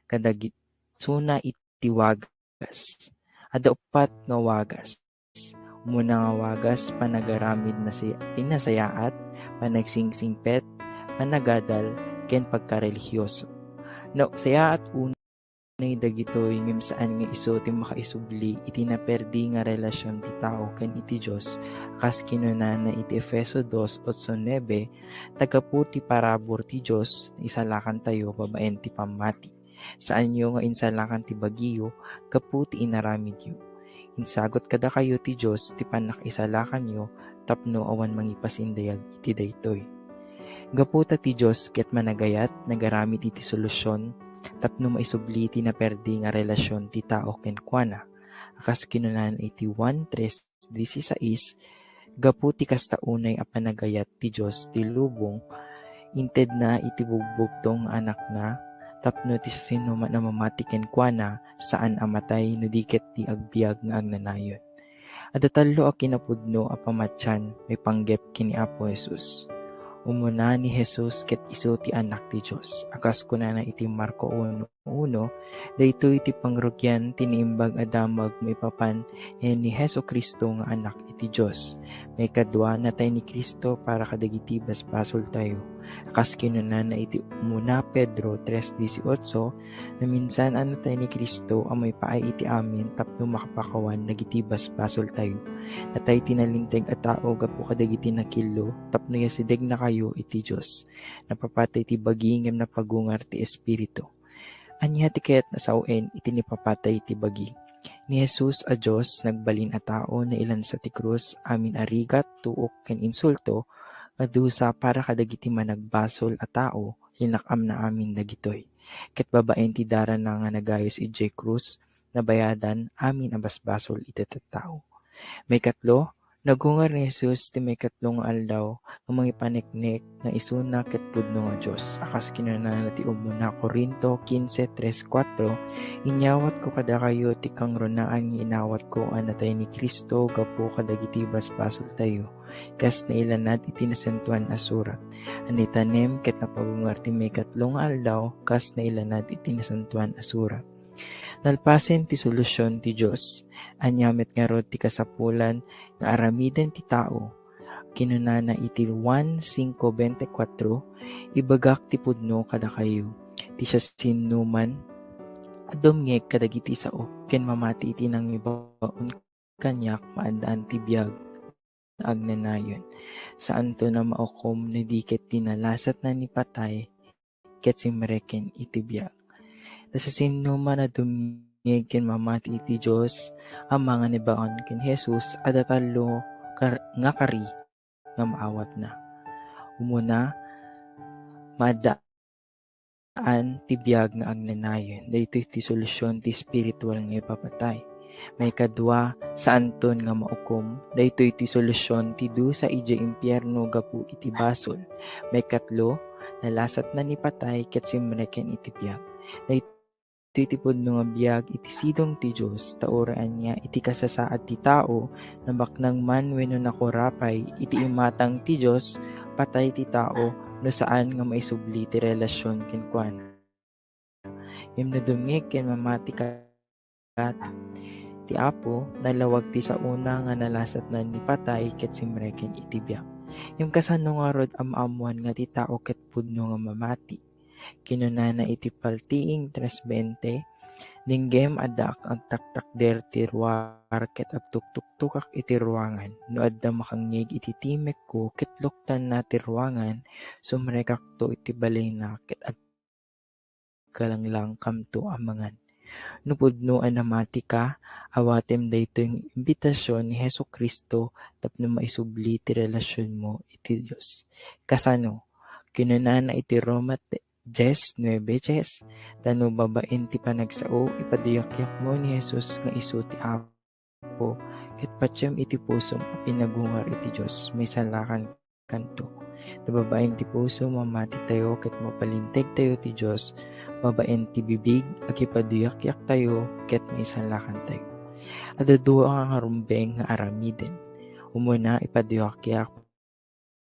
kadagit-, isuna iti wagas. Adda uppat nga wagas. Umuna nga wagas, panagaramid nasi-, ti nasayaat, panagsingsingpet, panagadal, ken pagkarelihioso. Nasayaat unay dagitoy ngem saan nga isu ti makaisubli iti naperdi nga relasion ti tao ken iti Dios, kas kinunana iti Efeso dos, otso, nuebe, ta gapu ti parabur ti Dios, naisalakantayo babaen ti pammati. Saanyo nga insalakan ti bagiyo gapu ti inaramidyo. Insagut kadakayo ti Dios ti pannakaisalakanyo tapno awan mangipasindayag iti daytoy. Gapu ta ti Dios ket managayat, nagaramid iti solusion tapno maisubli ti naperdi nga relasion ti tao kenkuana. A kas kinunana iti Juan tres dieciséis, gapu ti kasta unay a panagayat ti Dios ti lubong, intedna iti bugbugtong nga Anakna, tapno ti siasinoman a mamati kenkuana, saan a matay no di ket ti agbiag nga agnanayon. Adda tallo a kinapudno a pamatian maipanggep ken ni Apo Jesus. Umuna ni Jesus ket isu ti Anak ti Dios, a kas kunana iti Marco uno uno, daytoy ti pangrugian ti naimbag a damag maipapan ken ni Jesu-Cristo nga Anak iti Dios. Maikadua, natay ni Cristo para kadagiti basbasoltayo. A kas kinunana iti umuna Pedro tres dieciocho, naminsan a natay ni Cristo a maipaay iti amin tapno makapakawan dagiti basbasoltayo. Natay ti nalinteg a tao gapu kadagiti nakillo tapno yasidegnakayo iti Dios. Napapatay ti bagi ngem napagungar ti espiritu. Ania ti ket nasawen iti nipapatay ti bagi? Ni Jesus a Dios, nagbalin a tao, nailansa ti krus, amin a rigat, tuok, ken insulto, nga dusa para kadagiti managbasol a tao, linak-amna amin dagitoy. Ket babaen ti darana nga nagayus idiay krus, nabayadan amin a basbasol iti tattao. Maikatlo, nagungar ni Jesus ti maikatlo nga aldaw nga mangipaneknek nga isuna ket pudno nga Dios. A kas kinunana ti umuna Corinto quince tres cuatro, "Inyawatko kadakayo ti kangrunaan nga inawatko a natay ni Cristo gapu kadagiti basbasoltayo, kas nailanad iti Nasantoan a Surat. A naitanem ket napagungar ti maikatlo nga aldaw, kas nailanad iti Nasantoan a Surat." Nalpasen ti solusion ti Dios. Ania met ngarud ti kasapulan nga aramiden ti tao? Kinunana iti Juan cinco veinticuatro, "Ibagak ti pudno kadakayo, ti siasinoman a dumngeg kadagiti saok ken mamati iti nangibaon kaniak, maaddaan ti biag nga agnanayon. Saanto a maukom no di ket ti nalasatna ni patay ket simreken iti biag." Ta siasinoman a dumngeg ken mamati iti Dios a mangibaon ken Jesus, adda tallo kar-, nga kari nga maawatna. Umuna, maaddaan ti biag nga agnanayon. Daytoy ti solusion ti espiritual nga ipapatay. Maikadua, saanton nga maukom. Daytoy ti solusion ti dusa idiay impierno gapu iti basol. Maikatlo, nalasatna ni patay ket simreken iti biag. Daytoy Daytoy ti pudno nga biag iti sidong ti Dios, ta uray ania iti kasasaad ti tao, nabaknang man wenno nakurapay iti imatang ti Dios, patay ti tao no saan nga maisubli ti relasion kenkuana. Ngem no dumngeg ken mamati ka ti Apo, nalawag ti saona nga nalasatnan ni patay ket simreken iti biag. Ngem kasano ngarud a maammoan nga ti tao ket pudno nga mamati? Kinunana iti Paltiing tres bente, "Denggem, addaak agtaktakder ti ruar ket agtuktuktokak iti ruangan. No adda makangngeg iti timekko ket luktanna ti ruangan, sumrekakto iti balayna ket agkalanglangkamto a mangan." No pudno a namatika, awatem daytoy nga imbitasion ni Jesu-Cristo tapno maisubli ti relasionmo iti Dios. Kasano? Kinunana iti Roma dies nuebe dies, "Ta no babaen ti panagsao, ipaduyakyakmo ni Jesus nga isu ti Apo, ket patiem iti pusom a pinagungar iti Dios, maisalakankanto." Ta babaen ti puso, mamatitayo ket mapalintegtayo ti Dios, babaen ti bibig, agipaduyakyaktayo ket maisalakantayo. Adda dua nga rumbeng nga aramiden. Umuna, ipaduyakyak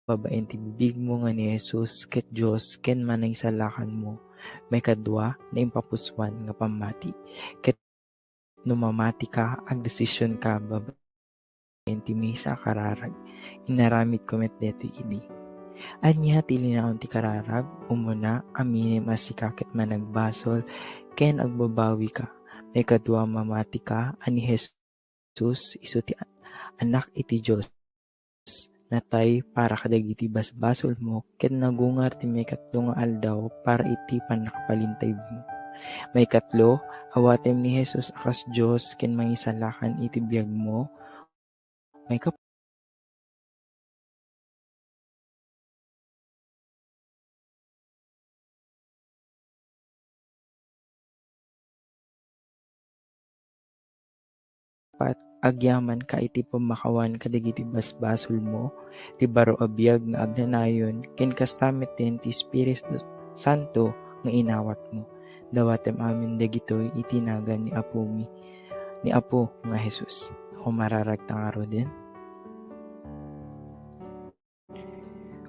babaen ti bibigmo nga ni Jesus ket Dios ken Manangisalakanmo. Maikadua, naimpupusuan nga pammati. Ket no mamatika, agdesisionka babaen ti maysa a kararag. Inaramidko met daytoy idi. Ania ti linaon ti kararag? Umuna, aminem a sika ket managbasol ken agbabawika. Maikadua, mamatika a ni Jesus Jesus isu ti Anak iti Dios. Natay para kadagiti basbasolmo ket nagungar ti maikatlo nga aldaw para iti pannakapalintaymo. Maikatlo, awatem ni Jesus a kas Dios ken Mangisalakan iti biagmo. Maikap- Pat, agyamanka iti pammakawan kadagiti basbasolmo, ti baro a biag nga agnanayon, ken kasta met ti Espiritu Santo nga inawatmo. Dawatem amin dagitoy iti nagan ni Apomi, ni Apo nga Jesus. Ako mararagta ngaruden.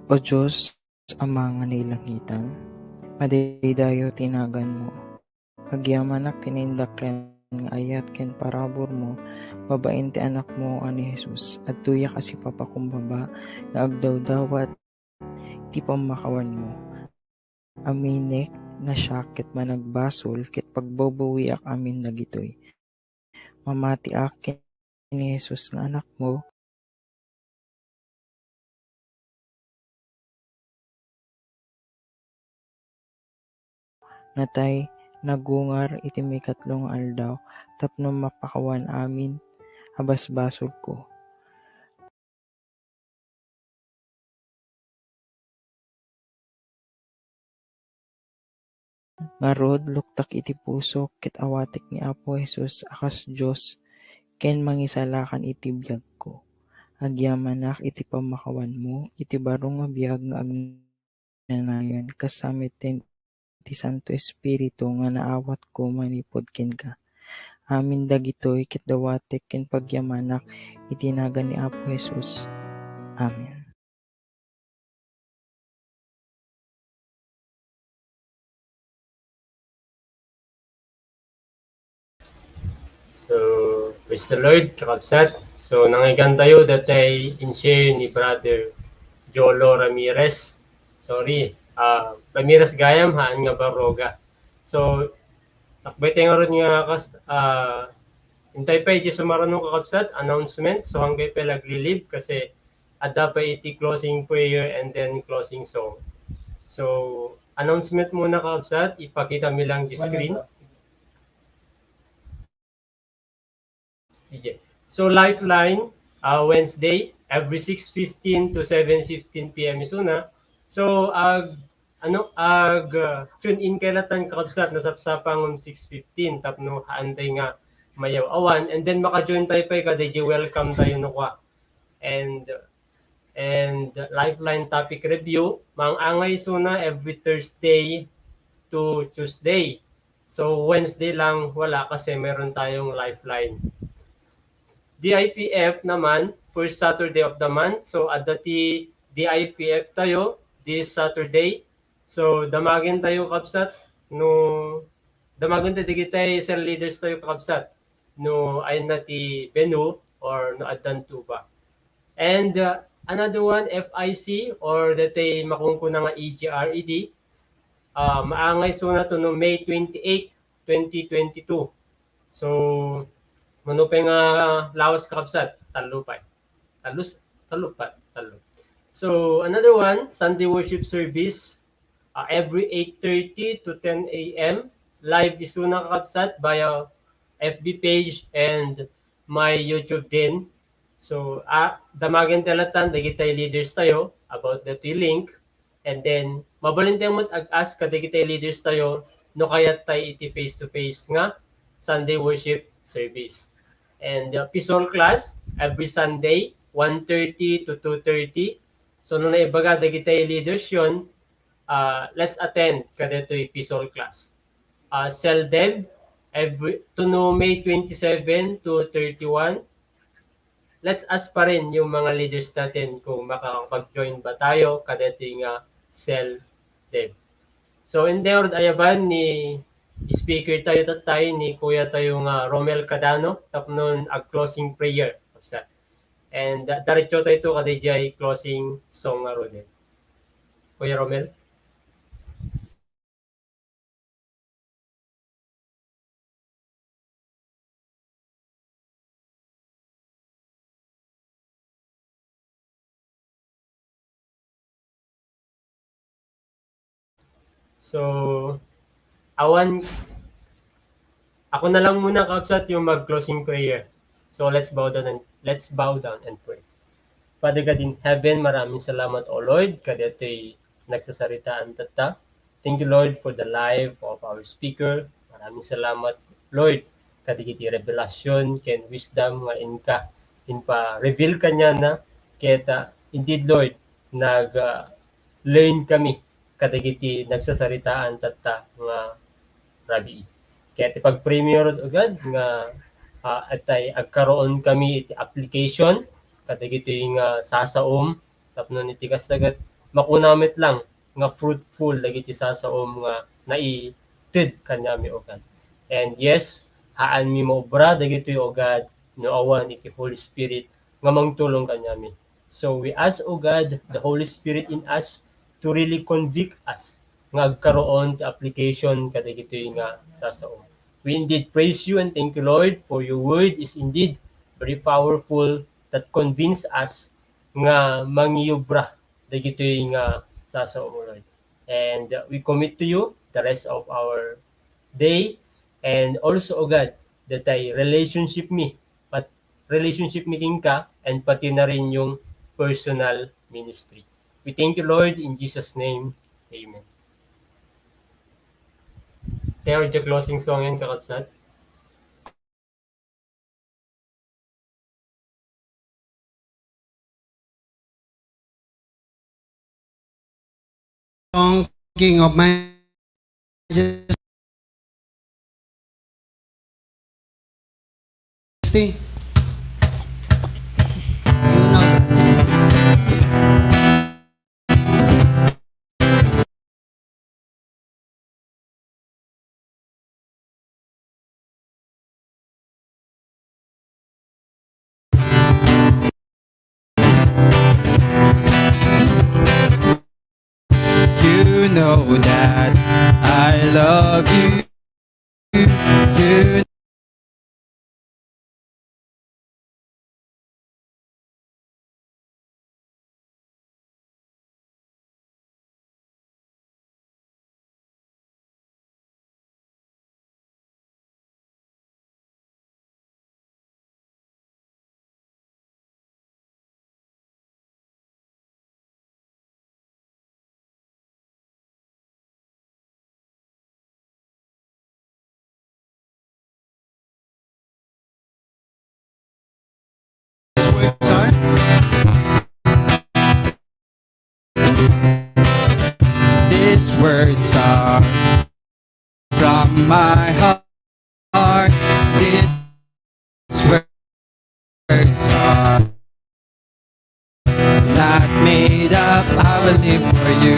O Dios, Ama nga nailangitan, madaydayaw ti naganmo. Agyamanak ti naindaklan nga ayat ken paraburmo babaen ti Anakmo a ni Jesus. Adtoyak a sipapakumbaba nga agdawdawat iti pammakawanmo. Aminek nga siak ket managbasol ket pagbabawiak amin dagitoy. Mamatiak ken ni Jesus nga Anakmo. Natay, nagungar iti maikatlo nga aldaw tapno mapakawan amin a basbasolko. Ngarud, luktak iti pusok ket awatek ni Apo Jesus a kas Dios ken Mangisalakan iti biagko. Agyamanak iti pammakawanmo iti baro nga biag nga agnanayon, kasta met ti Santo Espiritu nga naawatko manipud kenka. Amin dagitoy ket dawatek ken pagyamanak iti nagan ni Apo Jesus. Amen. So, praise the Lord, kakabsat. So, nangyigan tayo daytay in-share ni Brother Jolo Ramirez. Sorry, ah, Ramirez gayam, haan nga Baroga. So, sakbay tayo ngarud nga kas-, ah, intay pa, idiay sumaruno, kakabsat, announcement. So, haankayo pay aglilib kasi adda pa iti closing prayer and then closing song. So, announcement muna, kakabsat. Ipakita mi lang di screen. Sige. So, Lifeline, ah, Wednesday, every six fifteen to seven fifteen P M isuna. So, ag-, ano, ag, ah, tune in kayo latta, kakabsat, nasapsapa ngem six fifteen, tapno haantay nga mayaw-awan. And then, maka-join tayo pay kada di welcome tayo, no, kwa. And, and Lifeline topic review, mang-angay isuna every Thursday to Tuesday. So, Wednesday lang wala kasi meron tayong Lifeline. D I P F naman, first Saturday of the month. So, adda ti D I P F tayo this Saturday. So, damagen tayo, kabsat, no, damagen tayo dagiti cell leaders tayo, kabsat, no, ayan na ti venue or no, addan tuba. And, uh, another one, F I C, or dati makunkuna nga E G R E D, uh, maangay isuna to no May twenty-eight, twenty twenty-two. So, mano pay nga lawas, kakabsat? Tallo pay. Tallo s-, tallo pa, tallo. So, another one, Sunday worship service, uh, every eight thirty to ten A M. Live isuna, kakabsat, via F B page and my YouTube din. So, ah, damagen tayo latta dagiti leaders tayo about the link. And then, mabalin tayo met ag-ask kadagiti leaders tayo no kayat tayo iti face-to-face nga Sunday worship service. And, uh, P SOL class every Sunday, one thirty to two thirty. So, no naibaga dagiti leaders yon, uh, let's attend kadaytoy P SOL class. Uh, CELDEB, every, to no May twenty-seven to thirty-one. Let's ask pa rin yung mga leaders natin kung makakapag-join ba tayo kadaytoy nga CELDEB. So, in the word, ayaban ni speaker tayo tatay, ni kuya tayo nga Romel Cadano, tapnon ag closing prayer, kabsat. And, uh, diretso tayo to kadayjay closing song nga, Romel. Kuya Romel? So, awan, ako na lang muna, kabsat, yung mag-closing prayer. So, let's bow down and, let's bow down and pray. Father God in heaven, maraming salamat, O Lord, kadaytoy nagsasaritaan tatta. Thank you, Lord, for the life of our speaker. Maraming salamat, Lord, kadagiti revelation ken wisdom nga inka, inpa-reveal kaniana. Ket, ah, indeed, Lord, nag, ah, learn kami kadagiti nagsasaritaan tatta nga rabii. Kaya ti pagpray mi ngarud, O God, nga, ah, atay agkaroon kami iti application kadagitoy nga sasaom, tapno iti kasta ket makuna met lang nga fruitful dagiti sasaom nga naited kaniami, O God. And yes, haanmi maubra dagitoy, O God, no awan iti Holy Spirit nga mangtulong kaniami. So we ask, O God, the Holy Spirit in us to really convict us nga agkaroon ti application kadagitoy nga sasaom. We indeed praise you and thank you, Lord, for your word is indeed very powerful that convince us nga mangiobra dagitoy nga sasaom, Lord. And, uh, we commit to you the rest of our day, and also, O God, that I relationship me, but relationship mi kenka, and pati na rin yung personal ministry. We thank you, Lord, in Jesus' name. Amen. Tayo, the closing song yan, kakabsat. Song, King of Majesty. You know that. You know that I love you. You These words are from My heart, this words are not made up. I will live for you.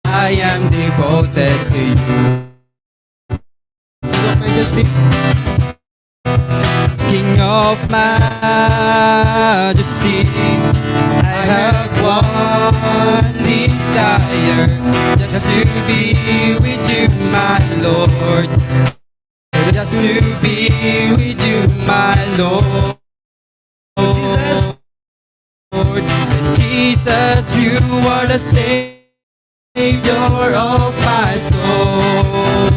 I am devoted to you. King of majesty, I have one desire, just to be with you, my Lord. Just to be with you, my Lord. Jesus. Jesus, you are the Savior of my soul.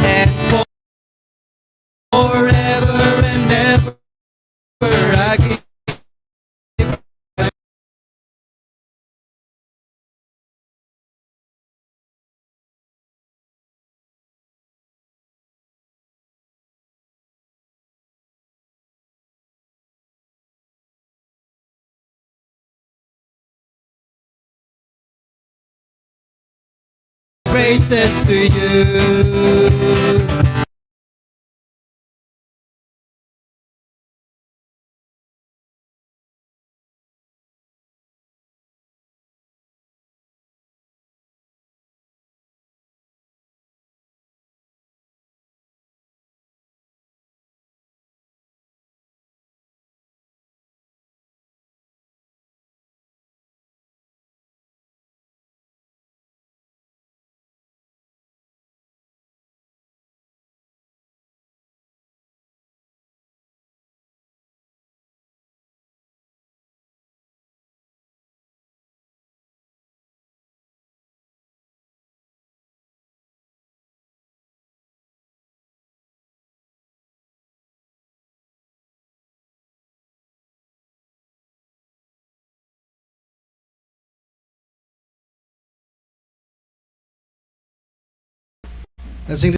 And forever and ever I give praises to you. Let's sing